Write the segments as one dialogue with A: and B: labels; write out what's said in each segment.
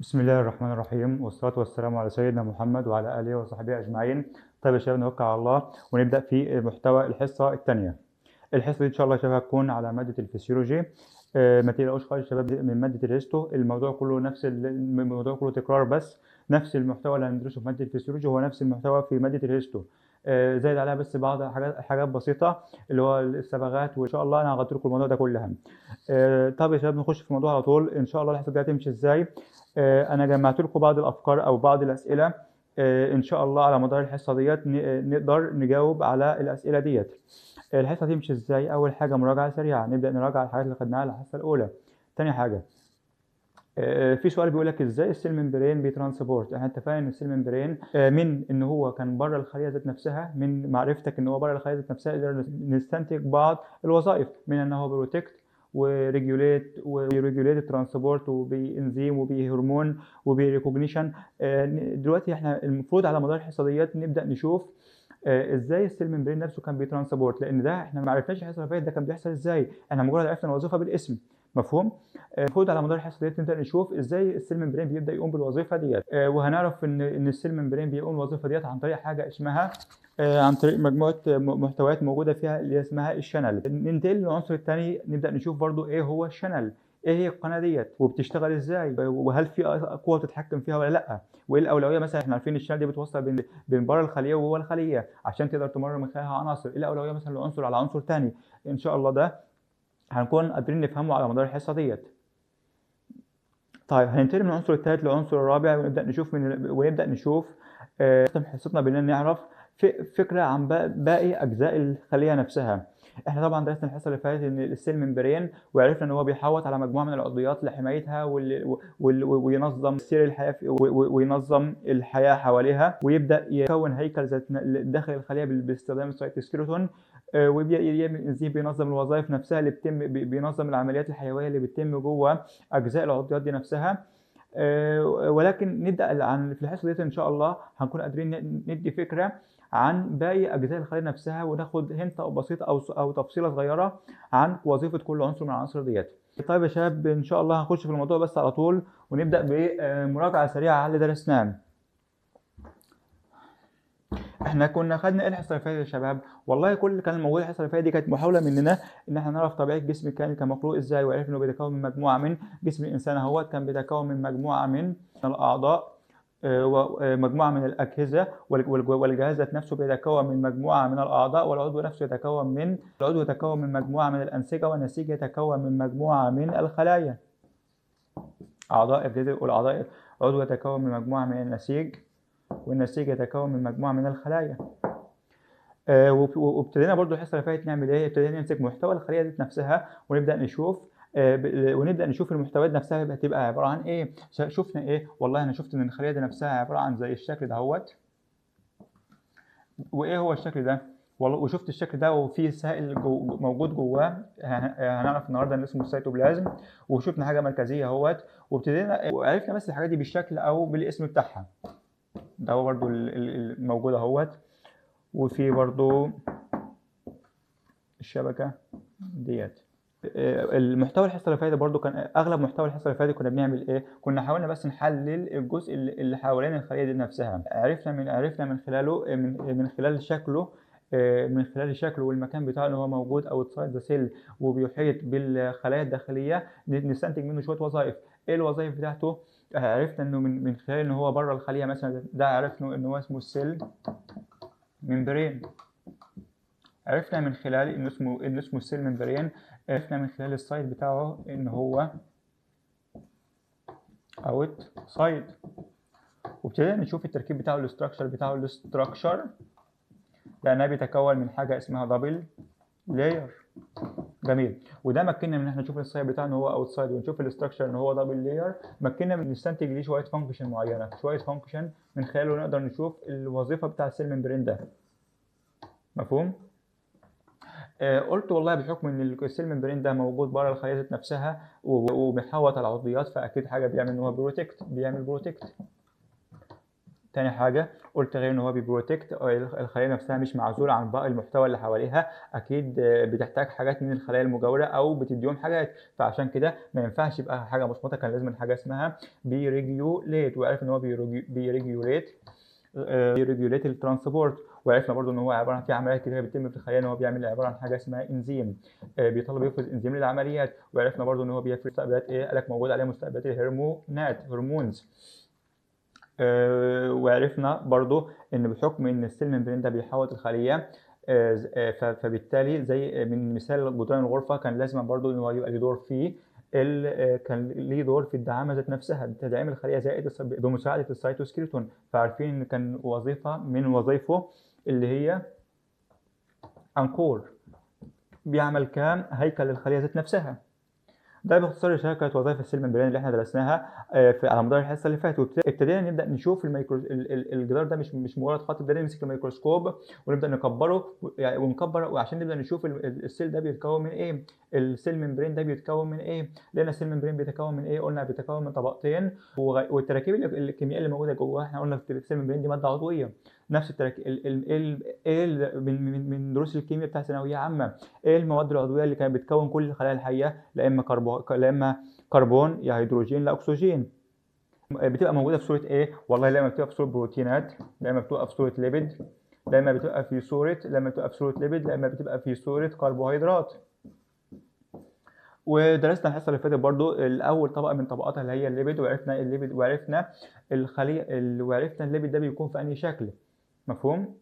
A: بسم الله الرحمن الرحيم، والصلاة والسلام على سيدنا محمد وعلى آله وصحبه أجمعين. طيب يا شباب، نتوكل على الله ونبدأ في محتوى الحصة الثانية. الحصة دي إن شاء الله يا شباب هتكون على مادة الفسيولوجي. ما تقلقوش خالص يا شباب من مادة ال histo، الموضوع كله نفس الموضوع كله تكرار، بس نفس المحتوى اللي هندرسه في مادة الفسيولوجي هو نفس المحتوى في مادة ال histo. زايد عليها بس بعض حاجات بسيطة اللي هو الصبغات، وإن شاء الله أنا هغطي لكم الموضوع ده كلها. طب يا شباب نخش في الموضوع على طول. إن شاء الله الحصة دي هتمشي إزاي؟ أنا جمعت لكم بعض الأفكار أو بعض الأسئلة. إن شاء الله على مدار الحصة ديت نقدر نجاوب على الأسئلة ديت. الحصة تمشي إزاي؟ أول حاجة مراجعة سريعة، نبدأ نراجع الحاجات اللي خدناها الحصة الأولى. تاني حاجة، في سؤال بيقول لك ازاي ال cell membrane بي transport. احنا اتفقنا ان ال cell membrane من ان هو كان بره الخلية ذات نفسها، من معرفتك ان هو بره الخلية ذات نفسها قدرنا نستنتج بعض الوظائف، من ان هو protect و regulate و regulate transport وبانزيم وبهرمون وب recognition. دلوقتي احنا المفروض على مدار الحصة ديت نبدا نشوف ازاي ال cell membrane نفسه كان بي transport، لان ده احنا ما عرفناش الحصة اللي فاتت ده كان بيحصل ازاي، احنا مجرد عرفنا الوظيفة بالاسم. مفهوم؟ المفروض على مدار الحصة ديت نبدا نشوف ازاي ال cell membrane بيبدا يقوم بالوظيفة ديت، وهنعرف ان ال cell membrane بيقوم بالوظيفة ديت عن طريق حاجة اسمها عن طريق مجموعة محتويات موجودة فيها اللي اسمها ال channel. ننتقل للعنصر الثاني، نبدا نشوف برضو ايه هو ال channel، ايه هي القناة ديت وبتشتغل ازاي، وهل في قوة بتتحكم فيها ولا لا، وايه الاولوية. مثلا احنا عارفين ال channel دي بتوصل بين بره الخلية وجوه الخلية عشان تقدر تمر من خلالها عناصر، ايه الاولوية مثلا لعنصر على عنصر ثاني. ان شاء الله ده هنكون قادرين نفهمه على مدار الحصة ديت. طيب هننتقل من العنصر الثالث للعنصر الرابع ونبدا نشوف حصتنا باننا نعرف فكرة عن باقي اجزاء الخلية نفسها. احنا طبعا درسنا الحصة اللي فاتت ان ال cell membrane، وعرفنا ان هو بيحوط على مجموعة من العضيات لحمايتها وينظم سير الحياة وينظم الحياة حواليها، ويبدا يكون هيكل ذات داخل الخلية باستخدام ال cytoskeleton، ويبدا يعمل انزيم بينظم الوظائف نفسها اللي بتتم، بينظم العمليات الحيوية اللي بتتم جوه اجزاء العضيات دي نفسها. ولكن نبدا عن في الحصة ديت ان شاء الله هنكون قادرين ندي فكرة عن باقي اجزاء الخلية نفسها، وناخد hint او بسيطة او تفصيله صغيرة عن وظيفة كل عنصر من العناصر ديت. طيب يا شباب ان شاء الله هنخش في الموضوع بس على طول، ونبدا بمراجعه سريعة على اللي درسناه. احنا كنا خدنا ايه الحصة اللي فاتت يا شباب؟ والله كل اللي كان موجود الحصة اللي فاتت دي كانت محاولة مننا ان احنا نعرف طبيعة جسم الكائن كمخلوق ازاي، وعرفنا انه بيتكون من مجموعة من جسم الانسان اهوت كان بيتكون من مجموعة من الاعضاء ومجموعة من الاجهزة، والجهاز ذات نفسه بيتكون من مجموعة من الاعضاء، والعضو نفسه يتكون من العضو يتكون من مجموعة من الانسجة، والنسيج يتكون من مجموعة من الخلايا. اعضاء اجهزة والاعضاء، عضو يتكون من مجموعة من النسيج، والنسيج يتكون من مجموعة من الخلايا. وابتدينا برضو الحصة اللي فاتت نعمل ايه؟ ابتدينا نمسك محتوى الخلية دي نفسها ونبدا نشوف المحتويات نفسها هتبقى عبارة عن ايه. شفنا ايه؟ والله انا شفت ان الخلية دي نفسها عبارة عن زي الشكل دهوت. وايه هو الشكل ده؟ والله وشفت الشكل ده وفيه سائل موجود جواه، هنعرف النهارده ان اسمه السيتوبلازم. وشفنا حاجة مركزية اهوت، وابتدينا وعرفنا بس الحاجات دي بالشكل او بالاسم بتاعها. ده هو برضو الموجود اهوت، وفي برضو الشبكة ديت. المحتوى الحصة اللي فاتت برضو كان اغلب محتوى الحصة اللي فاتت كنا بنعمل ايه؟ كنا حاولنا بس نحلل الجزء اللي حوالين الخلية دي نفسها. عرفنا من خلاله من خلال شكله من خلال شكله والمكان بتاعه اللي هو موجود outside the cell وبيحيط بالخلايا الداخليه، نستنتج منه شوية وظائف. ايه الوظائف بتاعته؟ عرفنا انه من خلال ان هو بره الخلية مثلا، ده عرفنا ان هو اسمه ال cell membrane. عرفنا من خلال انه اسمه ال cell membrane، عرفنا من خلال ال site بتاعه ان هو outside، وابتدينا نشوف التركيب بتاعه، ال structure بتاعه. ال structure لانها بيتكون من حاجة اسمها double layer. جميل. وده مكننا من ان احنا نشوف ال site بتاعه ان هو outside، ونشوف ال structure ان هو double layer، مكننا من نستنتج ليه شوية function معينه، شوية function من خلاله نقدر نشوف الوظيفة بتاع ال cell membrane ده. مفهوم؟ قلت والله بحكم ان ال cell membrane ده موجود بره الخلية ذات نفسها وبيحوط العضيات، فاكيد حاجة بيعمل ان هو protect، بيعمل protect. تاني حاجة قلت غير ان هو بي protect الخلية نفسها، مش معزولة عن باقي المحتوى اللي حواليها، اكيد بتحتاج حاجات من الخلايا المجاورة او بتديهم حاجات، فعشان كده ما ينفعش يبقى حاجة مصمته، كان لازم حاجة اسمها بي regulate. وعرف ان هو بي regulate بي regulate ال transport. وعرفنا برضو ان هو عبارة عن في عمليات كتيرة بتتم في الخلية، ان هو بيعمل عبارة عن حاجة اسمها انزيم، بيطلع بيفرز انزيم للعمليات. وعرفنا برضو ان هو بيفرز مستقبلات ايه؟ قالك موجود عليه مستقبلات الهرمونات، hormones. وعرفنا برضو ان بحكم ان ال cell membrane ده بيحوط الخلية، فبالتالي زي من مثال جدران الغرفة، كان لازم برضو ان هو يبقى ليه دور في كان ليه دور في الدعامه ذات نفسها، تدعيم الخلية زائد بمساعدة ال cytoskeleton. فعارفين ان كان وظيفة من وظائفه اللي هي anchor، بيعمل كام هيكل للخليه ذات نفسها. ده باختصار يا شباب كانت وظائف ال cell membrane اللي احنا درسناها في على مدار الحصة اللي فاتت. وابتدينا نبدا نشوف الميكرو الجدار ده مش مجرد خط، ابتدينا نمسك الميكروسكوب ونبدا نكبره يعني ونكبر، وعشان نبدا نشوف ال cell ده بيتكون من ايه، ال cell membrane ده بيتكون من ايه. لان ال cell membrane بيتكون من ايه؟ قلنا بيتكون من طبقتين، والتراكيب الكيميائية اللي موجودة جواه، احنا قلنا في ال cell membrane دي مادة عضوية. نفس التراكيب من دروس الكيمياء بتاع ثانوية عامة، ايه المواد العضوية اللي كانت بتكون كل الخلايا الحية؟ لا اما كربون، لا اما كربون يا هيدروجين لا اكسجين. بتبقى موجودة في صوره ايه؟ والله لا اما بتبقى في صوره بروتينات، لا اما بتبقى في صوره lipid، لا اما بتبقى في صوره، لا اما بتبقى في صوره lipid، لا اما بتبقى في صوره كربوهيدرات. ودرسنا الحصة اللي فاتت برضو الاول طبقه من طبقاتها اللي هي ال lipid، وعرفنا ال lipid، وعرفنا الخلية، وعرفنا ال lipid ده بيكون في انهي شكل. مفهوم؟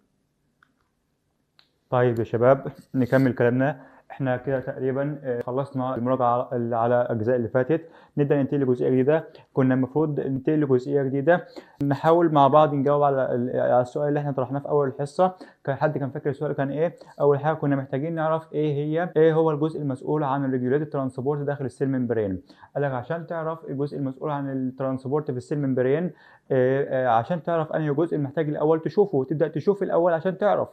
A: طيب يا شباب نكمل كلامنا. احنا كده تقريبا خلصنا المراجعة على الاجزاء اللي فاتت، نبدا ننتقل لجزئيه جديدة. كنا المفروض ننتقل لجزئيه جديدة، نحاول مع بعض نجاوب على السؤال اللي احنا طرحناه في اول الحصة. كان حد كان فاكر السؤال كان ايه؟ اول حاجة كنا محتاجين نعرف ايه هو الجزء المسؤول عن ال regulated transport داخل ال cell membrane. قال لك عشان تعرف الجزء المسؤول عن ال transport في ال cell membrane، عشان تعرف انهي جزء محتاج الاول تشوفه، وتبدا تشوف الاول عشان تعرف.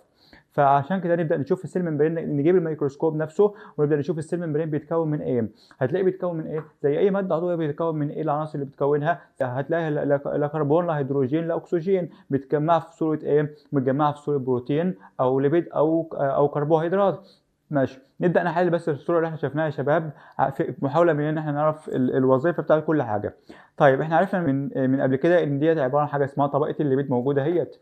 A: فعشان كده نبدا نشوف ال cell membrane، نجيب الميكروسكوب نفسه ونبدا نشوف ال cell membrane بيتكون من ايه. هتلاقي بيتكون من ايه؟ زي اي مادة عضوية بيتكون من ايه العناصر اللي بتكونها؟ هتلاقي لا كربون لا هيدروجين لا اكسجين، متجمعه في صوره ايه؟ متجمعه في صوره بروتين او lipid او كربوهيدرات. ماشي، نبدا نحلل بس الصورة اللي احنا شفناها يا شباب في محاولة من ان احنا نعرف الوظيفة بتاعت كل حاجة. طيب احنا عرفنا من قبل كده ان ديت عبارة عن حاجة اسمها طبقه ال lipid موجودة اهيت،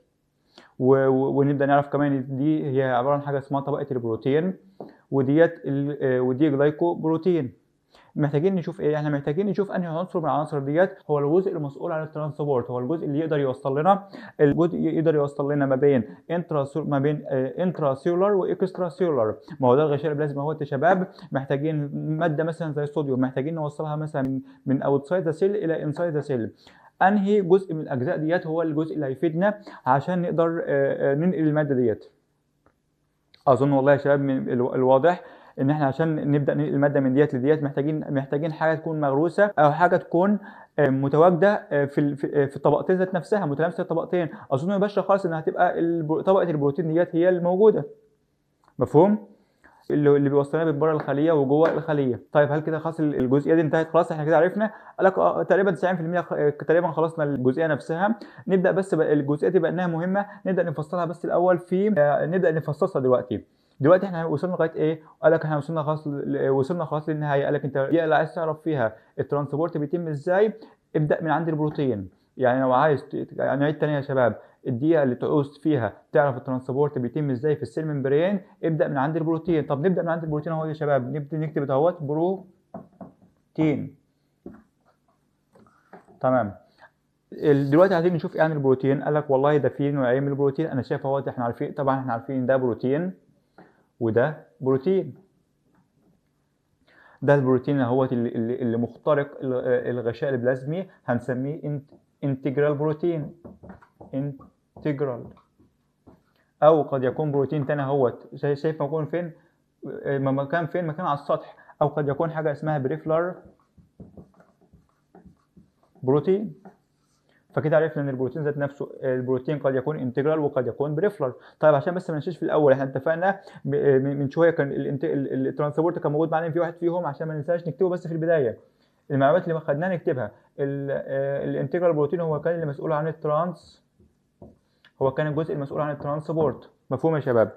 A: ونبدا نعرف كمان دي هي عبارة عن حاجة اسمها طبقه البروتين، وديت ودي glycoprotein. محتاجين نشوف ايه؟ احنا محتاجين نشوف انهي عنصر من العناصر ديت هو الجزء المسؤول عن ال transport، هو الجزء اللي يقدر يوصل لنا، الجزء يقدر يوصل لنا ما بين intracellular و extracellular. ما هو ده الغشاء البلازمي اهوت يا شباب. محتاجين مادة مثلا زي الصوديوم، محتاجين نوصلها مثلا من outside the cell الى inside the cell. انهي جزء من الاجزاء ديت هو الجزء اللي هيفيدنا عشان نقدر ننقل المادة ديت؟ اظن والله يا شباب من الواضح ان احنا عشان نبدا ننقل المادة من ديت لديت محتاجين حاجة تكون مغروسه او حاجة تكون متواجدة في الطبقتين ذات نفسها، متلامسه الطبقتين. اظن مباشرة خالص ان هتبقى طبقه البروتين ديت هي الموجودة. مفهوم؟ اللي بيوصلنا من بره الخلية وجوه الخلية. طيب هل كده خلاص الجزئية دي انتهت؟ خلاص احنا كده عرفنا، قال لك تقريبا 90% تقريبا خلصنا الجزئية نفسها. نبدا بس الجزئية دي بانها مهمة نبدا نفصلها بس الاول في نبدا نفصصها دلوقتي. دلوقتي احنا وصلنا لغاية ايه؟ قال لك احنا وصلنا خلاص، وصلنا خلاص للنهاية. قال لك انت اللي عايز تعرف فيها ال transport بيتم ازاي، ابدا من عند البروتين. يعني لو عايز يعني عيد تاني يا شباب، الدقيقة اللي تعوز فيها تعرف ال transport بيتم ازاي في ال cell membrane، ابدا من عند البروتين. طب نبدا من عند البروتين اهو يا شباب، نبدا نكتب اهوت بروتين. تمام. دلوقتي عايزين نشوف ايه عن البروتين. قال لك والله ده في نوعين من البروتين، انا شايف اهوت، احنا عارفين طبعا، احنا عارفين ده بروتين وده بروتين. ده البروتين اهوت اللي مخترق الغشاء البلازمي هنسميه integral protein، integral. او قد يكون بروتين تاني اهوت، شايف مكان فين؟ مكان فين؟ مكان على السطح. او قد يكون حاجة اسمها peripheral protein. فكده عرفنا ان البروتين ذات نفسه، البروتين قد يكون integral وقد يكون peripheral. طيب عشان بس ما ننساش في الاول، احنا اتفقنا من شوية كان ال transport كان موجود معانا في واحد فيهم، عشان ما ننساش نكتبه بس في البداية. المعلومات اللي خدناها نكتبها. ال integral protein هو كان اللي مسؤول عن ال transport. هو كان الجزء المسؤول عن ال transport. مفهوم يا شباب؟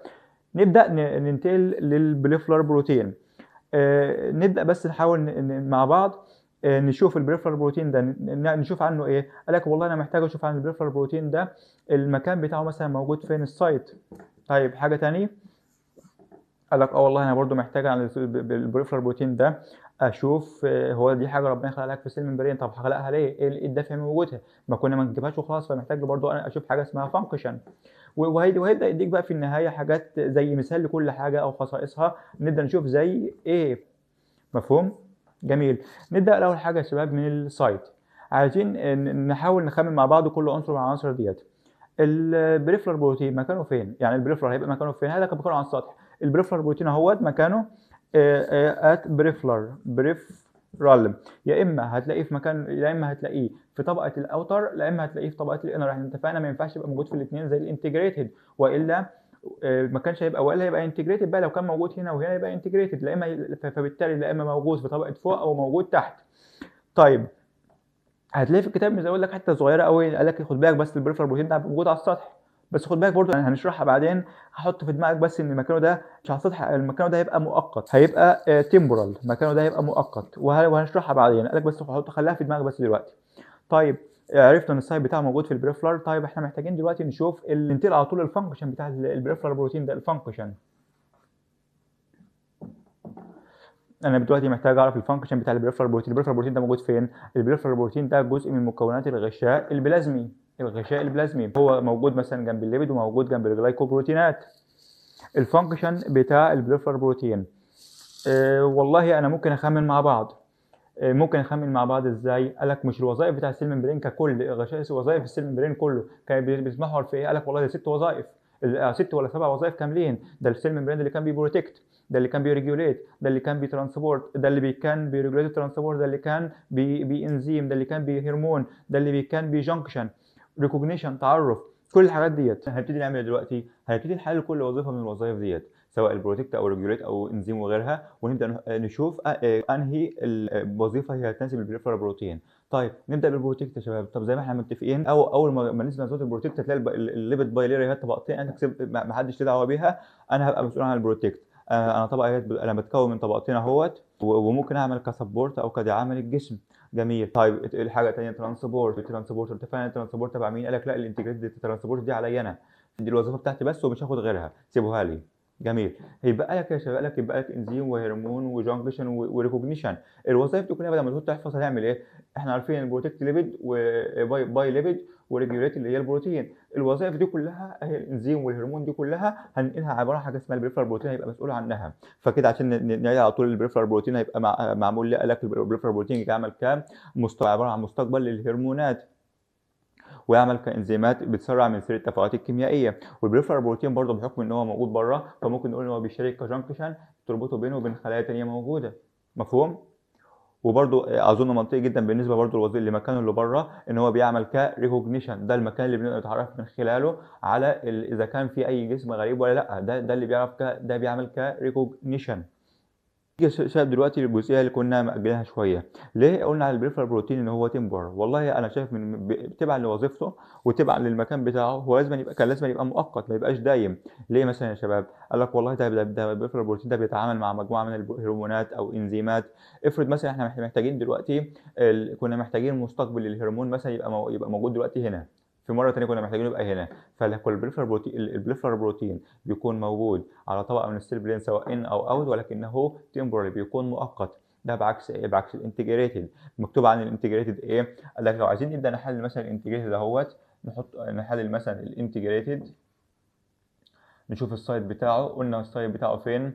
A: نبدا ننتقل لل peripheral protein. نبدا بس نحاول مع بعض نشوف ال peripheral protein ده، نشوف عنه ايه. قال لك والله انا محتاج اشوف عن ال peripheral protein ده المكان بتاعه مثلا موجود فين، ال site. طيب حاجة تاني قال لك والله انا برده محتاج عن ال peripheral protein ده اشوف هو دي حاجة ربنا خلقها لك في ال cell membrane، طب خلقها ليه؟ ايه الدافع من وجودها؟ ما كنا ما نجيبهاش وخلاص. فمحتاج برده انا اشوف حاجة اسمها function، وهيبدا يديك بقى في النهاية حاجات زي مثال لكل حاجة او خصائصها، نبدا نشوف زي ايه. مفهوم؟ جميل. نبدا اول حاجة يا شباب من ال site. عايزين نحاول نخمن مع بعض كل عنصر من العناصر ديت. ال peripheral protein مكانه فين؟ يعني ال peripheral هيبقى مكانه فين؟ هذا مكانه على السطح. ال peripheral protein اهوت مكانه at peripheral، يا اما هتلاقيه في مكان، يا اما هتلاقيه في طبقه ال outer، يا اما هتلاقيه في طبقه ال inner. احنا اتفقنا ما ينفعش يبقى موجود في الاثنين زي ال integrated، والا ما كانش هيبقى، ولا هيبقى integrated بقى لو كان موجود هنا وهنا يبقى integrated، لا اما فبالتالي لا اما موجود في طبقه فوق او موجود تحت. طيب هتلاقي في الكتاب مزود لك حتة صغيرة قوي، قال لك خد بالك بس ال peripheral protein ده موجود على السطح، بس خد بالك برضه هنشرحها بعدين، هحط في دماغك بس ان مكانه ده مش على السطح، المكان ده هيبقى مؤقت، هيبقى temporal، مكانه ده هيبقى مؤقت وهنشرحها بعدين. قال لك بس حط خليها في دماغك بس دلوقتي. طيب عرفنا ان ال site بتاعه موجود في ال peripheral. طيب احنا محتاجين دلوقتي نشوف ننتقل على طول ال function بتاع ال peripheral protein ده. ال function انا دلوقتي محتاج اعرف ال function بتاع ال peripheral protein. ال peripheral protein ده موجود فين؟ ال peripheral protein ده جزء من مكونات الغشاء البلازمي. الغشاء البلازمي هو موجود مثلا جنب ال lipid وموجود جنب الجلايكوبروتينات. ال function بتاع ال peripheral protein، والله انا ممكن اخمن مع بعض. ممكن اخمن مع بعض ازاي؟ قال لك مش الوظائف بتاع ال cell membrane ككل، غشاء وظائف ال cell membrane كله كان بيتمحور في ايه؟ قال لك والله ده 6 وظائف، 6 ولا 7 وظائف كاملين. ده ال cell membrane اللي كان بي protect، ده اللي كان بي regulate، ده اللي كان بي transport، ده اللي كان بي regulate transport، ده اللي كان بي انزيم، ده اللي كان بي هرمون، ده اللي كان بي junction، recognition، تعرف، كل الحاجات ديت. هنبتدي نعمل ايه دلوقتي؟ هنبتدي نحلل كل وظيفة من الوظائف ديت، سواء ال protect او regulate او انزيم وغيرها، ونبدا نشوف انهي الوظيفة هي هتناسب ال peripheral protein. طيب نبدا بال protect يا شباب. طب زي ما احنا متفقين، او اول ما نسمع صوت ال protect هتلاقي ال lipid bilayer هي طبقتين، انا ما حدش له دعوه بيها، انا هبقى مسؤول عن ال protect. انا طبقه انا بتكون من طبقتين اهوت، وممكن اعمل ك support او كدعامه للجسم. جميل. طيب الحاجة الثانية transport. ال transport اتفقنا ال transport تبع مين؟ قال لك لا ال integrated transport دي عليا انا، دي الوظيفة بتاعتي بس ومش هاخد غيرها، سيبوها لي. جميل. هيبقى لك يا شباب، لك يبقى لك انزيم وهرمون و junction و recognition. الوظائف دي كلها بدل ما تقعد تحفظ هنعمل ايه؟ احنا عارفين ال protect lipid و by lipid و regulate اللي هي البروتين. الوظائف دي كلها هي الانزيم والهرمون دي كلها هننقلها عبارة عن حاجة اسمها ال peripheral protein، هيبقى مسؤول عنها. فكده عشان نعيد على طول ال peripheral protein هيبقى معمول ليه؟ قال لك ال peripheral protein يعمل كام؟ عبارة عن مستقبل للهرمونات، ويعمل كانزيمات بتسرع من سير التفاعلات الكيميائية. وال peripheral protein برضه بحكم ان هو موجود بره، فممكن نقول ان هو بيشارك ك junction تربطه بينه وبين خلايا ثانية موجودة. مفهوم؟ وبرضه اظن منطقي جدا بالنسبة برضه للوظيفة اللي مكانه اللي بره، ان هو بيعمل ك recognition، ده المكان اللي بنقدر نتعرف من خلاله على اذا كان في اي جسم غريب ولا لا، ده اللي بيعرف ده بيعمل ك recognition. شايف دلوقتي الجزئية اللي كنا مأجلينها شوية، ليه قلنا على ال peripheral protein ان هو temporal؟ والله انا شايف من تبعا لوظيفته وتبعا للمكان بتاعه، هو لازم يبقى، كان لازم يبقى مؤقت، ما يبقاش دايم. ليه مثلا يا شباب؟ قال لك والله ده ال peripheral protein ده بيتعامل مع مجموعة من الهرمونات او انزيمات. افرض مثلا احنا محتاجين دلوقتي، كنا محتاجين مستقبل للهرمون مثلا يبقى موجود دلوقتي هنا، في مرة ثانية كنا محتاجينه يبقى هنا. فال peripheral protein بيكون موجود على طبقه من ال cell plane سواء in او out، ولكنه temporary بيكون مؤقت. ده بعكس ايه؟ بعكس ال integrated. مكتوب عن ال integrated ايه؟ قال لك لو عايزين نبدا نحلل مثلا ال integrated اهوت، نحلل مثلا ال integrated، نشوف ال site بتاعه. قلنا ال site بتاعه فين؟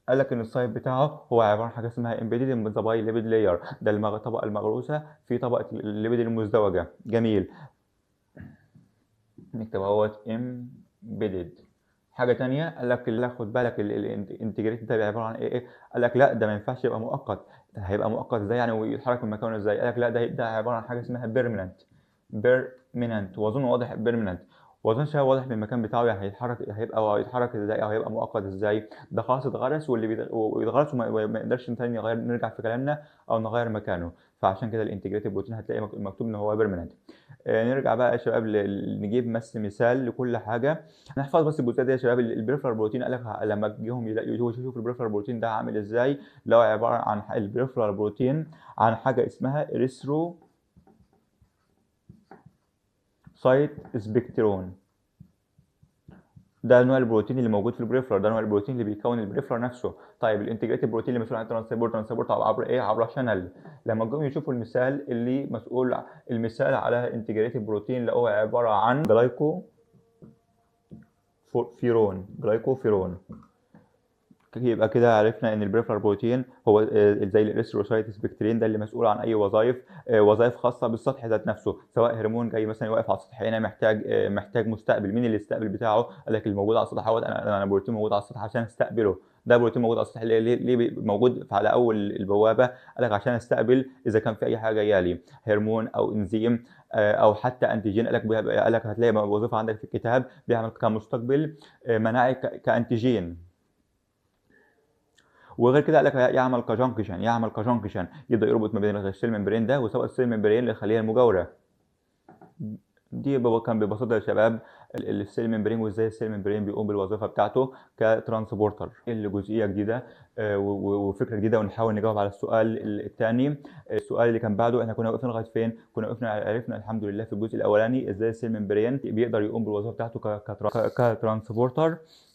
A: قال لك ان ال site بتاعه هو عبارة عن حاجة اسمها embedded in the bilipid layer، ده الطبقة المغروسه في طبقه ال lipid المزدوجة. جميل. نكتب اهوت embedded. حاجة ثانية قال لك لا خد بالك ال integrated ده عبارة عن ايه؟ قال لك لا ده ما ينفعش يبقى مؤقت. ده هيبقى مؤقت ازاي يعني ويتحرك من مكانه ازاي؟ قال لك لا ده عبارة عن حاجة اسمها permanent. permanent، واظن واضح permanent، واظن شيء واضح من المكان بتاعه، يعني هيتحرك، هيبقى هيتحرك ازاي او هيبقى مؤقت ازاي. ده خلاص اتغرس، واللي ويتغرس وما يقدرش تاني نغير، نرجع في كلامنا او نغير مكانه. فعشان كده ال integrated protein هتلاقي مكتوب ان هو permanent. نرجع بقى يا شباب نجيب بس مثال لكل حاجة، نحفظ بس الجزئية دي يا شباب. ال peripheral protein قال لك لما جيهم يشوفوا ال peripheral protein ده عامل ازاي، لو عبارة عن ال peripheral protein عن حاجة اسمها erythrocyte spectrin. ده نوع البروتين اللي موجود في ال peripheral، ده نوع البروتين اللي بيكون ال peripheral نفسه. طيب ال integrated protein اللي مسؤول عن ال transport، transport عبر ايه؟ عبر channel. لما جم يشوفوا المثال اللي مسؤول، المثال على integrated protein اللي هو عبارة عن glycoferrin، glycoferrin. يبقى كده عرفنا ان ال peripheral protein هو زي ال erythrocyte spectrin ده اللي مسؤول عن اي وظائف، وظائف خاصة بالسطح ذات نفسه، سواء هرمون جاي مثلا واقف على السطح هنا محتاج مستقبل، مين اللي يستقبل بتاعه؟ قال لك الموجود على السطح اهوت، انا بروتين موجود على السطح عشان استقبله. ده بروتين موجود على السطح ليه موجود على اول البوابة؟ قال لك عشان استقبل اذا كان في اي حاجة جاية لي، هرمون او انزيم او حتى antigen. قال لك هتلاقي وظيفة عندك في الكتاب بيعمل كمستقبل مناعي ك antigen. وغير كده قال لك يعمل ك junction، يعمل ك junction يبدا يربط ما بين ال cell membrane ده وسواء ال cell membrane للخليه المجاورة. دي كان ببساطة يا شباب ال cell membrane وازاي ال cell membrane بيقوم بالوظيفة بتاعته ك transporter. الجزئية جديدة وفكره جديدة، ونحاول نجاوب على السؤال الثاني. السؤال اللي كان بعده احنا كنا وقفنا لغاية فين؟ كنا وقفنا عرفنا الحمد لله في الجزء الاولاني ازاي ال cell membrane بيقدر يقوم بالوظيفة بتاعته ك transporter،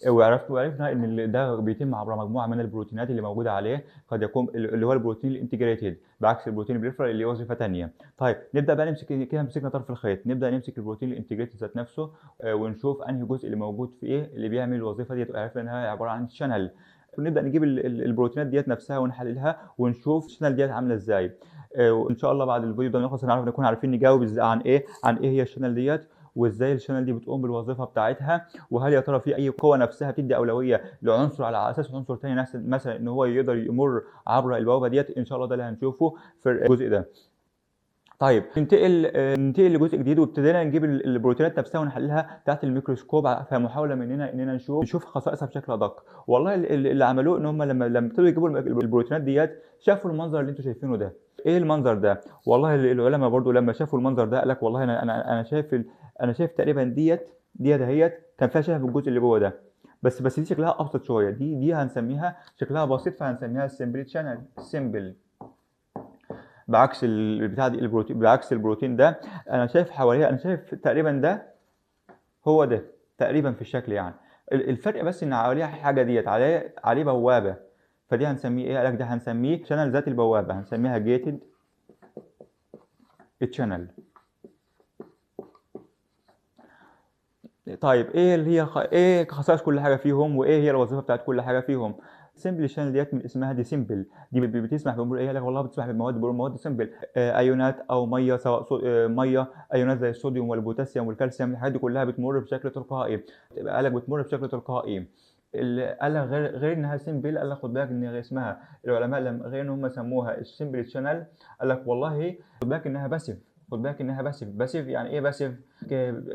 A: وعرفنا ان ده بيتم عبر مجموعة من البروتينات اللي موجودة عليه، قد يكون اللي هو البروتين ال integrated بعكس البروتين ال peripheral اللي وظيفة ثانية. طيب نبدا بقى نمسك كده، مسكنا طرف الخيط، نبدا نمسك البروتين ال integrated ذات نفسه ونشوف انهي جزء اللي موجود في ايه اللي بيعمل الوظيفة ديت، وعرفنا انها عبارة عن channel. ونبدا نجيب البروتينات ديت نفسها ونحللها ونشوف ال channel ديت عامله ازاي. وان شاء الله بعد الفيديو ده نخلص نعرف نكون عارفين نجاوب عن ايه، عن ايه هي ال channel ديت، وازاي ال channel دي بتقوم بالوظيفة بتاعتها، وهل يا ترى في اي قوة نفسها بتدي اولوية لعنصر على اساس عنصر ثاني مثلا ان هو يقدر يمر عبر البوابة ديت. ان شاء الله ده اللي هنشوفه في الجزء ده. طيب ننتقل لجزء جديد، وابتدينا نجيب البروتينات نفسها ونحللها تحت الميكروسكوب في محاولة مننا اننا نشوف خصائصها بشكل ادق. والله اللي عملوه ان هم لما ابتدوا يجيبوا البروتينات ديت شافوا المنظر اللي انتم شايفينه ده. ايه المنظر ده؟ والله العلماء برضو لما شافوا المنظر ده قال لك والله انا شايف انا شايف تقريبا ديت اهيت كان فيها شبه بالجزء اللي جوه ده، بس دي شكلها ابسط شوية، دي هنسميها شكلها بسيط فهنسميها simple channel، simple. بعكس البتاع دي البروتين، بعكس البروتين ده انا شايف حواليها، انا شايف تقريبا ده هو ده تقريبا في الشكل يعني. الفرق بس ان حواليها حاجة ديت عليه بوابه، فدي هنسميه ايه؟ قالك ده هنسميه channel ذات البوابة، هنسميها gated channel. طيب ايه اللي هي ايه خصائص كل حاجة فيهم، وايه هي الوظيفة بتاعت كل حاجة فيهم؟ simple channel ديت من اسمها دي simple، دي بتسمح بامور ايه؟ لك والله بتسمح بمواد، مواد simple، ايونات او مية، سواء مية ايونات زي الصوديوم والبوتاسيوم والكالسيوم، الحاجات دي كلها بتمر بشكل تلقائي. قال لك بتمر بشكل تلقائي. قال لك غير انها simple، قال لك خد بالك ان اسمها العلماء لما غير ان هم سموها ال simple channel، قال لك والله خد بالك انها passive، خد بالك انها passive. passive يعني ايه passive؟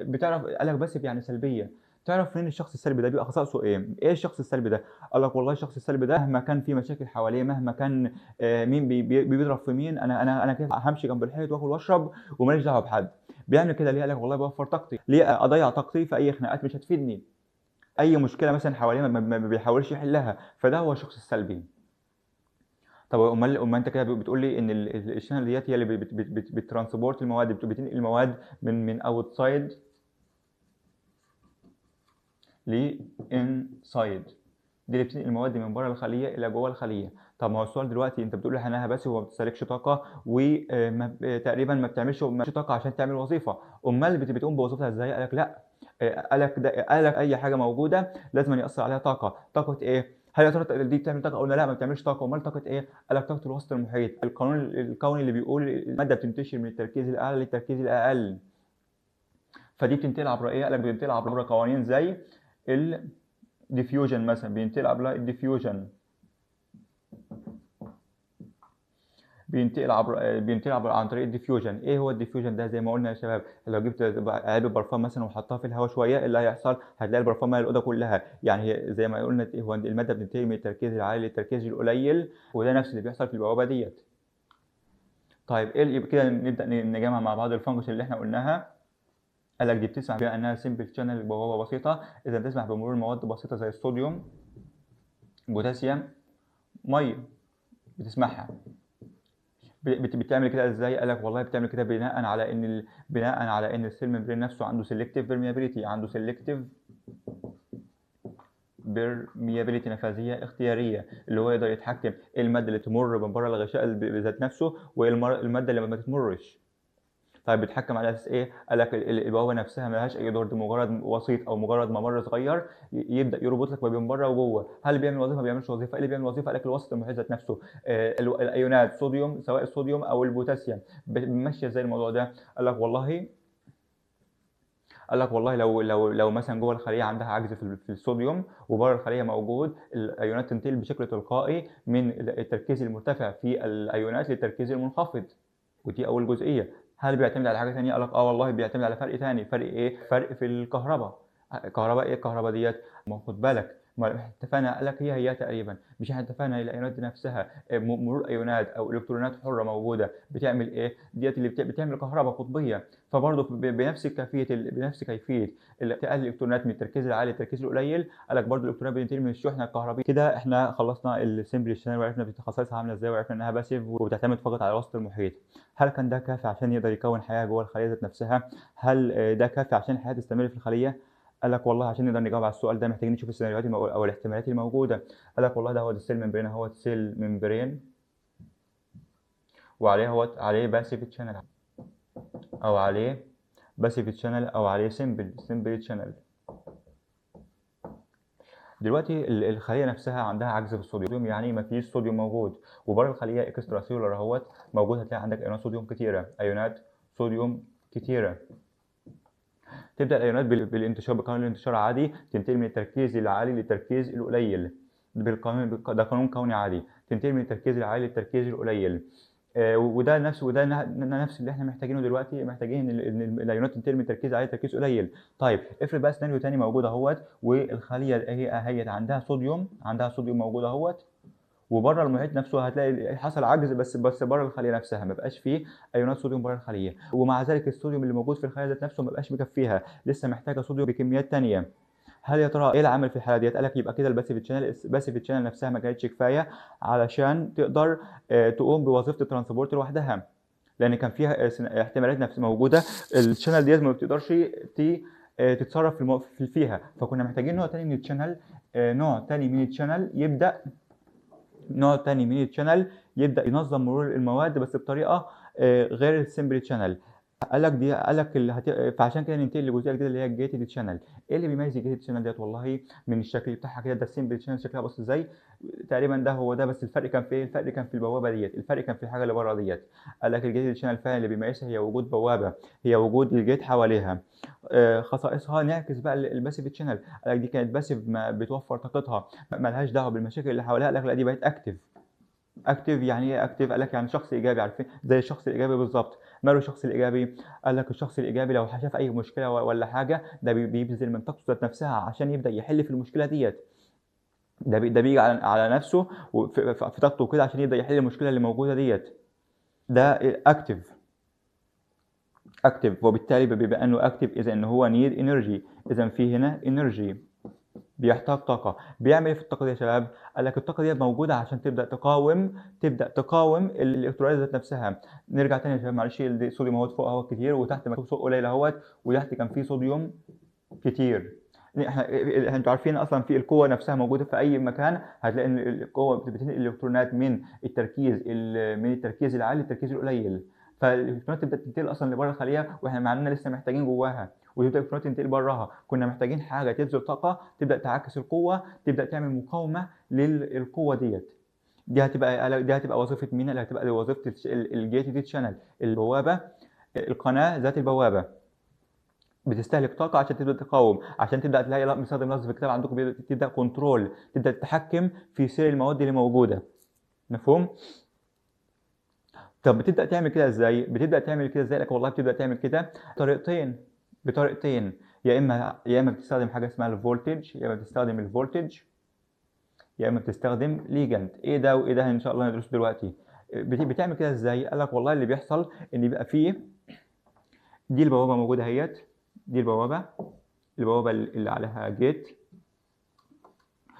A: بتعرف قال لك passive يعني سلبية. تعرف منين الشخص السلبي ده بيبقى خصائصه ايه؟ ايه الشخص السلبي ده؟ قال لك والله الشخص السلبي ده مهما كان في مشاكل حواليه، مهما كان مين بيضرب في مين، انا كده همشي جنب الحيط واكل واشرب وماليش دعوه بحد. بيعمل كده ليه؟ قال لك والله بوفر طاقتي، ليه اضيع طاقتي في اي خناقات مش هتفيدني؟ اي مشكلة مثلا حواليه ما بيحاولش يحلها، فده هو الشخص السلبي. طب امال انت كده بتقول لي ان ال channel ديت هي اللي بت transport المواد، بتنقل المواد من outside ل inside، دي اللي بتنقل المواد من بره الخلية الى جوه الخلية. طب ما هو السؤال دلوقتي انت بتقول انها بس وما بتستهلكش طاقة وتقريبا ما بتعملش طاقة عشان تعمل وظيفة، امال بتقوم بوظيفتها ازاي؟ قال لك لا، قال لك اي حاجة موجودة لازم ياثر عليها طاقة. طاقة ايه؟ هل يا ترى دي بتعمل طاقة؟ قلنا لا ما بتعملش طاقة. امال طاقة ايه؟ قال لك طاقة الوسط المحيط، القانون الكوني اللي بيقول المادة بتنتشر من التركيز الاعلى للتركيز الاقل. فدي بتنتقل عبر ايه؟ قال لك بتنتقل عبر قوانين زي ال diffusion مثلا، بينتقل عبر ال diffusion، بينتقل عبر عن طريق ال diffusion. ايه هو ال diffusion ده؟ زي ما قلنا يا شباب لو جبت علبة برفان مثلا وحطها في الهواء شوية ايه اللي هيحصل؟ هتلاقي البرفان مالي الاوضة كلها. يعني هي زي ما قلنا هو المادة بتنتقل من التركيز العالي للتركيز القليل، وده نفس اللي بيحصل في البوابة ديت. طيب ايه اللي كده نبدا نجمع مع بعض ال function اللي احنا قلناها. قال لك دي بتسمح بانها simple channel، بوابه بسيطة، اذا بتسمح بمرور مواد بسيطة زي الصوديوم، بوتاسيوم، مية، بتسمحها. بتعمل كده ازاي؟ قال لك والله بتعمل كده بناء على ان ال cell membrane نفسه عنده selective permeability، عنده selective permeability، نفاذيه اختيارية، اللي هو يقدر يتحكم ايه المادة اللي تمر من بره الغشاء بذات نفسه وايه المادة اللي ما تمرش. طيب بيتحكم على اساس ايه؟ قال لك البوابة نفسها ما لهاش اي دور، دي مجرد وسيط او مجرد ممر صغير يبدا يربط لك ما بين بره وجوه. هل بيعمل وظيفة؟ ما بيعملش وظيفة. ايه اللي بيعمل وظيفة؟ قال لك الوسط المحيط ذات نفسه، الايونات صوديوم، سواء الصوديوم او البوتاسيوم، ماشية ازاي الموضوع ده؟ قال لك والله لو مثلا جوه الخلية عندها عجز في الصوديوم وبره الخلية موجود، الايونات تنتقل بشكل تلقائي من التركيز المرتفع في الايونات للتركيز المنخفض. ودي اول جزئية. هل بيعتمد على حاجة ثانية؟ قال لك اه والله بيعتمد على فرق ثاني. فرق ايه؟ فرق في الكهرباء. كهرباء ايه الكهرباء ديت؟ ما خد بالك، ما احنا اتفقنا، قال لك هي هي تقريبا، مش احنا اتفقنا الايونات دي نفسها مرور ايونات او الكترونات حره موجودة بتعمل ايه؟ ديت اللي بتعمل كهرباء قطبيه. فبرضه بنفس كيفية انتقال الالكترونات من التركيز العالي للتركيز القليل، قال لك برضه الالكترونات بتنتقل من الشحنة الكهربائية. كده احنا خلصنا ال simple channel وعرفنا خصائصها عامله ازاي، وعرفنا انها passive وبتعتمد فقط على وسط المحيط. هل كان ده كافي عشان يقدر يكون حياة جوه الخلية ذات نفسها؟ هل ده كافي عشان الحياة تستمر في الخلية؟ قال لك والله عشان نقدر نجاوب على السؤال ده محتاجين نشوف السيناريوهات او الاحتمالات الموجودة. قال لك والله ده هو ال cell membrane، هو ال cell membrane وعليه هو عليه passive channel او عليه passive channel او عليه simple channel. دلوقتي الخلية نفسها عندها عجز في الصوديوم، يعني ما فيش صوديوم موجود، وبره الخلية extracellular اهوت موجود، هتلاقي عندك ايونات صوديوم كتيرة، ايونات صوديوم كتيرة. تبدا الايونات بالانتشار، بقانون الانتشار عادي، تنتقل من التركيز العالي للتركيز القليل بالقانون، ده قانون كوني عادي، تنتقل من التركيز العالي للتركيز القليل. وده نفس اللي احنا محتاجينه دلوقتي، محتاجين ان الايونات تنتقل من تركيز عالي لتركيز قليل. طيب افرض بقى سيناريو تاني موجود اهوت، والخليه هي عندها صوديوم، عندها صوديوم موجود اهوت، وبره المحيط نفسه هتلاقي حصل عجز، بس بره الخلية نفسها ما بقاش فيه ايونات صوديوم بره الخلية، ومع ذلك الصوديوم اللي موجود في الخلية ذات نفسه ما بقاش مكفيها، لسه محتاجه صوديوم بكميات تانية. هل يا ترى ايه العمل في الحالة ديت؟ قال لك يبقى كده ال passive channel، ال passive channel نفسها ما كانتش كفاية علشان تقدر تقوم بوظيفة ال transport لوحدها، لان كان فيها احتمالات نفس موجودة، ال channel ديت ما بتقدرش تتصرف فيها، فكنا محتاجين نوع تاني من ال channel، نوع تاني من ال channel يبدا، نوع تاني من ال channel يبدا ينظم مرور المواد بس بطريقة غير ال simple channel. قال لك دي، قال لك فعشان كده ننتقل للجزئيه الجديدة اللي هي ال gated channel. ايه اللي بيميز ال gated channel ديت؟ والله من الشكل بتاعها كده، ده ال simple channel شكلها بص ازاي، تقريبا ده هو ده، بس الفرق كان في ايه؟ الفرق كان في البوابة ديت، الفرق كان في الحاجة اللي بره ديت. قال لك ال gated channel فعلا اللي بيميزها هي وجود بوابه، هي وجود ال gate حواليها. خصائصها نعكس بقى ال passive channel. قال لك دي كانت passive، ما بتوفر طاقتها، ما لهاش دعوه بالمشاكل اللي حواليها. قال لك لا دي بقت active. active يعني ايه active؟ قال لك يعني شخص ايجابي، عارفين زي الشخص الايجابي بالظبط. ماله الشخص الايجابي؟ قال لك الشخص الايجابي لو شاف اي مشكلة ولا حاجة، ده بيبذل من طاقته ذات نفسها عشان يبدا يحل في المشكلة ديت، ده بيجي على نفسه في طاقته كده عشان يبدا يحل المشكلة اللي موجودة ديت. ده active، active، وبالتالي بيبقى انه active، اذا ان هو need energy، اذا في هنا energy، بيحتاج طاقة. بيعمل ايه في الطاقة دي يا شباب؟ قال لك الطاقة دي موجودة عشان تبدا تقاوم الالكترونات ذات نفسها. نرجع تاني يا شباب معلش، الصوديوم اهوت فوق اهوت كتير، وتحت مكتوب فوق قليل اهوت، وتحت كان في صوديوم كتير. احنا انتوا عارفين اصلا في القوة نفسها موجودة في اي مكان، هتلاقي ان القوة بتنقل الالكترونات من التركيز العالي للتركيز القليل، فالالكترونات تبدا تنتقل اصلا لبره الخلية، واحنا معنا لسه محتاجين جواها، وتبدا الالكترونات تنتقل براها. كنا محتاجين حاجة تبذل طاقة تبدا تعاكس القوة، تبدا تعمل مقاومة للقوة ديت. دي هتبقى وظيفة مين؟ اللي هتبقى وظيفة ال gated channel، البوابة، القناة ذات البوابة، بتستهلك طاقة عشان تبدا تقاوم، عشان تبدا تلاقي، لا مستخدم لفظ في الكتاب عندكم، تبدا control، تبدا تتحكم في سير المواد اللي موجودة. مفهوم؟ طب بتبدا تعمل كده ازاي؟ بتبدا تعمل كده ازاي؟ لك والله بتبدا تعمل كده بطريقتين، يا اما بتستخدم حاجة اسمها ال voltage، يا اما بتستخدم ال voltage، يا اما بتستخدم ligand. ايه ده وايه ده؟ ان شاء الله ندرسه دلوقتي. بتعمل كده ازاي؟ قال لك والله اللي بيحصل ان بيبقى فيه دي البوابة موجودة اهيت، دي البوابة، البوابة اللي عليها gate،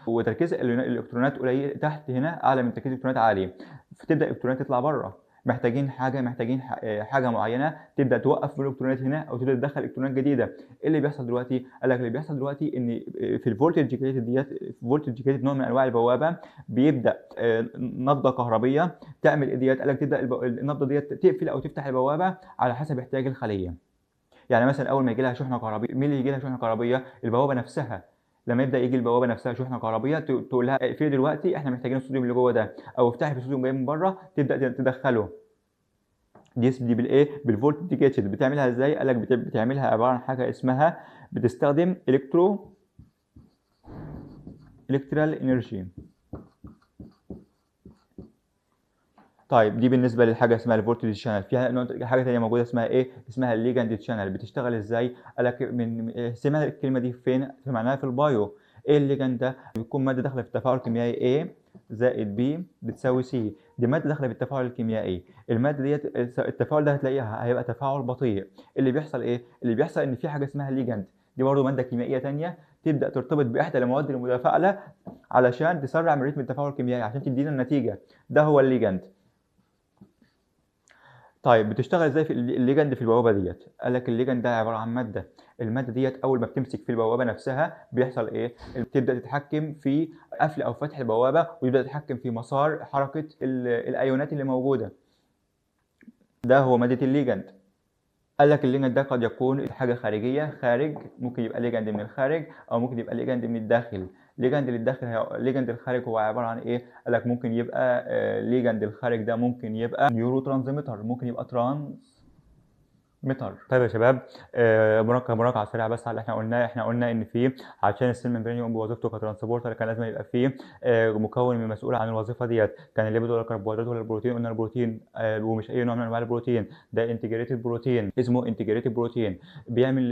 A: وتركيز الالكترونات قليل تحت هنا اعلى من تركيز الالكترونات عالي، فتبدا الالكترونات تطلع بره. محتاجين حاجة، محتاجين حاجة معينة تبدا توقف الالكترونات هنا او تبدا تدخل الكترونات جديدة. ايه اللي بيحصل دلوقتي؟ قال لك اللي بيحصل دلوقتي ان في ال voltage gated ديت، voltage gated نوع من انواع البوابة، بيبدا نبضه كهربيه تعمل ايه ديت؟ قال لك تبدا النبضه ديت تقفل او تفتح البوابة على حسب احتياج الخلية. يعني مثلا اول ما يجي لها شحنه كهربيه، مين اللي يجي لها شحنه كهربيه؟ البوابة نفسها. لما يبدا يجي البوابة نفسها شحنه كهربيه تقول لها اقفلي دلوقتي، احنا محتاجين الصوديوم اللي جوه ده، او افتحي في الصوديوم جاي من بره، تبدا تدخله. دي بالايه؟ بال voltage gated. بتعملها ازاي؟ قال لك بتعملها عبارة عن حاجة اسمها، بتستخدم electrical energy. طيب دي بالنسبة للحاجة اسمها ال voltage channel. فيها حاجة ثانية موجودة اسمها ايه؟ اسمها ال ligand channel. بتشتغل ازاي؟ قال لك من سمعنا الكلمة دي فين؟ سمعناها في ال bio. ايه ال ligand ده؟ بيكون مادة داخله في التفاعل الكيميائي A زائد B بتساوي C. دي مادة داخله في التفاعل الكيميائي. المادة ديت التفاعل ده هتلاقيها هيبقى تفاعل بطيء. اللي بيحصل ايه؟ اللي بيحصل ان في حاجة اسمها ligand، دي برضه مادة كيميائية ثانية تبدا ترتبط باحدى المواد المتفاعله علشان تسرع من رتم التفاعل الكيميائي عشان تدينا النتيجة. ده هو ال ligand. طيب بتشتغل ازاي في ال ligand في البوابة ديت؟ قال لك ال ligand ده عبارة عن مادة، المادة ديت اول ما بتمسك في البوابة نفسها بيحصل ايه؟ بتبدا تتحكم في قفل او فتح البوابة، ويبدا يتحكم في مسار حركة الايونات اللي موجودة. ده هو مادة ال ligand. قال لك ال ligand ده قد يكون حاجة خارجية، خارج، ممكن يبقى ligand من الخارج او ممكن يبقى ligand من الداخل. ligand للداخل، ligand الخارج هو عبارة عن ايه؟ قال لك ممكن يبقى ligand الخارج ده ممكن يبقى neurotransmitter، ممكن يبقى transmitter. طيب يا شباب، مراجعه سريعة بس على اللي احنا قلناه. احنا قلنا ان في عشان ال cell membrane يقوم بوظيفته ك transporter كان لازم يبقى فيه مكون من مسؤول عن الوظيفة ديت، كان ال lipid ولا الكربوهيدرات ولا البروتين؟ قلنا البروتين، ومش اي نوع من انواع البروتين، ده integrated protein، اسمه integrated protein. بيعمل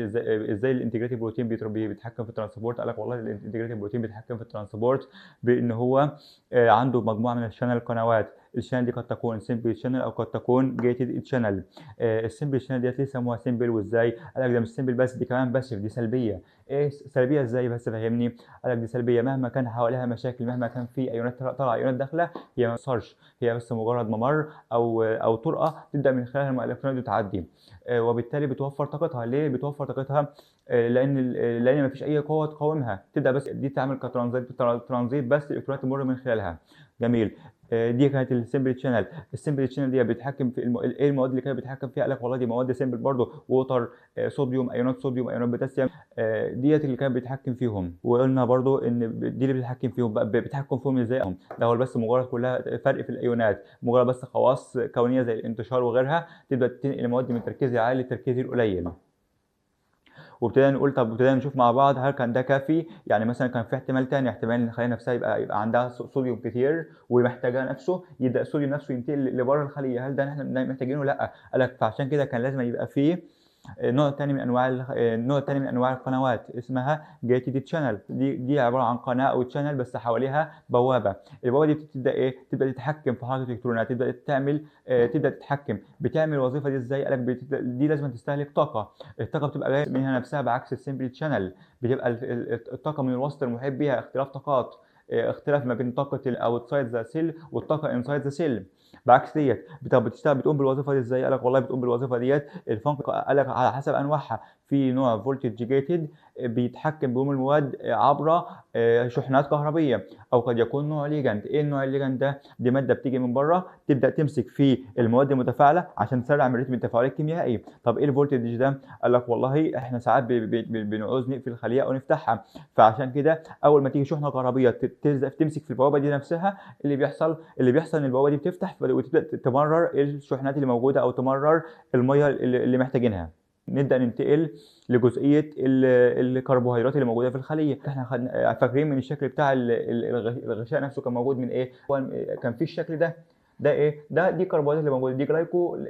A: ازاي ال integrated protein بيتحكم في ال transport؟ قال لك والله ال integrated protein بيتحكم في ال transport بان هو عنده مجموعة من ال channel، قنوات. ال channel دي قد تكون simple channel او قد تكون gated channel. ال simple channel ديت ليه سموها simple وازاي؟ قال لك ده مش simple بس، دي كمان passive، دي سلبية. ايه سلبية ازاي بس فهمني؟ قال لك دي سلبية مهما كان حواليها مشاكل، مهما كان في ايونات طالعه ايونات داخله، هي ما بتأثرش، هي بس مجرد ممر او طرقه تبدا من خلالها الالكترونات بتعدي، وبالتالي بتوفر طاقتها. ليه بتوفر طاقتها؟ لان ما فيش اي قوة تقاومها، تبدا بس دي تعمل كترانزيت، ترانزيت بس الالكترونات تمر من خلالها. جميل. دي كانت ال simple channel. ال simple channel دي بتتحكم في ايه المواد اللي كانت بتتحكم فيها؟ قال لك والله دي مواد simple برضه، water، صوديوم، ايونات صوديوم، ايونات بوتاسيوم، ديت اللي كانت بتتحكم فيهم. وقلنا برضه ان دي اللي بتتحكم فيهم بقى، بتتحكم فيهم ازاي؟ ده هو بس مجرد كلها فرق في الايونات، مجرد بس خواص كونية زي الانتشار وغيرها تبدا تنقل المواد من التركيز العالي للتركيز القليل. وابتدينا نقول طب، ابتدينا نشوف مع بعض هل كان ده كافي؟ يعني مثلا كان في احتمال تاني، احتمال ان الخلية نفسها يبقى عندها صوديوم كتير ومحتاجة نفسه، يبدا الصوديوم نفسه ينتقل لبره الخلية، هل ده احنا محتاجينه؟ لا. قال لك فعشان كده كان لازم يبقى فيه نوع تاني من انواع نوع تاني من انواع القنوات اسمها gated channel. دي عبارة عن قناة او channel بس حواليها بوابه. البوابة دي بتبدا ايه؟ تبدا تتحكم في حركة الالكترونات، تبدا تعمل تبدا تتحكم. بتعمل الوظيفة دي ازاي؟ قال لك دي لازم تستهلك طاقة، الطاقة بتبقى جاية منها نفسها بعكس ال simple channel، بتبقى الطاقة من الوسط المحيط بيها، اختلاف طاقات، اختلاف ما بين طاقة ال outside the cell والطاقة inside the cell. بعكس ديت بتشتغل، بتقوم بالوظيفة دي ازاي؟ قال لك والله بتقوم بالوظيفة ديت ال function، قال لك على حسب انواعها. في نوع voltage gated بيتحكم بيوم المواد عبر شحنات كهربيه، او قد يكون نوع ligand. ايه النوع ال ligand ده؟ دي مادة بتيجي من بره تبدا تمسك في المواد المتفاعله عشان تسرع من رتم التفاعل الكيميائي. طب ايه ال voltage ده؟ قال لك والله احنا ساعات بنعوز نقفل الخلية او نفتحها، فعشان كده اول ما تيجي شحنه كهربيه تمسك في البوابة دي نفسها، اللي بيحصل ان البوابة دي بتفتح وتبدا تمرر الشحنات اللي موجودة او تمرر المية اللي محتاجينها. نبدا ننتقل لجزئيه الكربوهيدرات اللي موجودة في الخلية. احنا فاكرين من الشكل بتاع الغشاء نفسه كان موجود من ايه؟ كان في الشكل ده، ده ايه؟ ده دي كربوهيدرات اللي موجودة،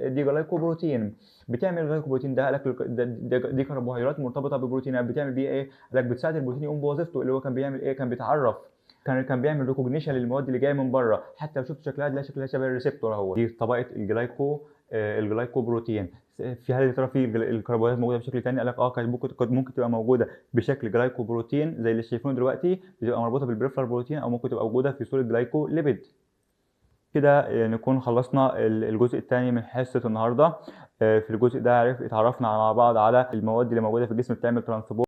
A: دي glycoprotein. بتعمل ال glycoprotein ده، قال لك دي كربوهيدرات مرتبطة ببروتينات، بتعمل بيه ايه؟ قال لك بتساعد البروتين يقوم بوظيفته اللي هو كان بيعمل ايه؟ كان بيتعرف كان بيعمل recognition للمواد اللي جاية من بره، حتى لو شفت شكلها تلاقي شكلها شبه ال receptor اهو. دي طبقه ال glycoprotein. في هل ترى في الكربوهيدرات موجودة بشكل ثاني؟ قال لك كانت ممكن تبقى موجودة بشكل glycoprotein زي اللي شايفينه دلوقتي، بتبقى مربوطة بال peripheral protein، او ممكن تبقى موجودة في صوره glycolipid. كده نكون خلصنا الجزء الثاني من حصة النهارده. في الجزء ده اتعرفنا مع بعض على المواد اللي موجودة في الجسم بتعمل transport.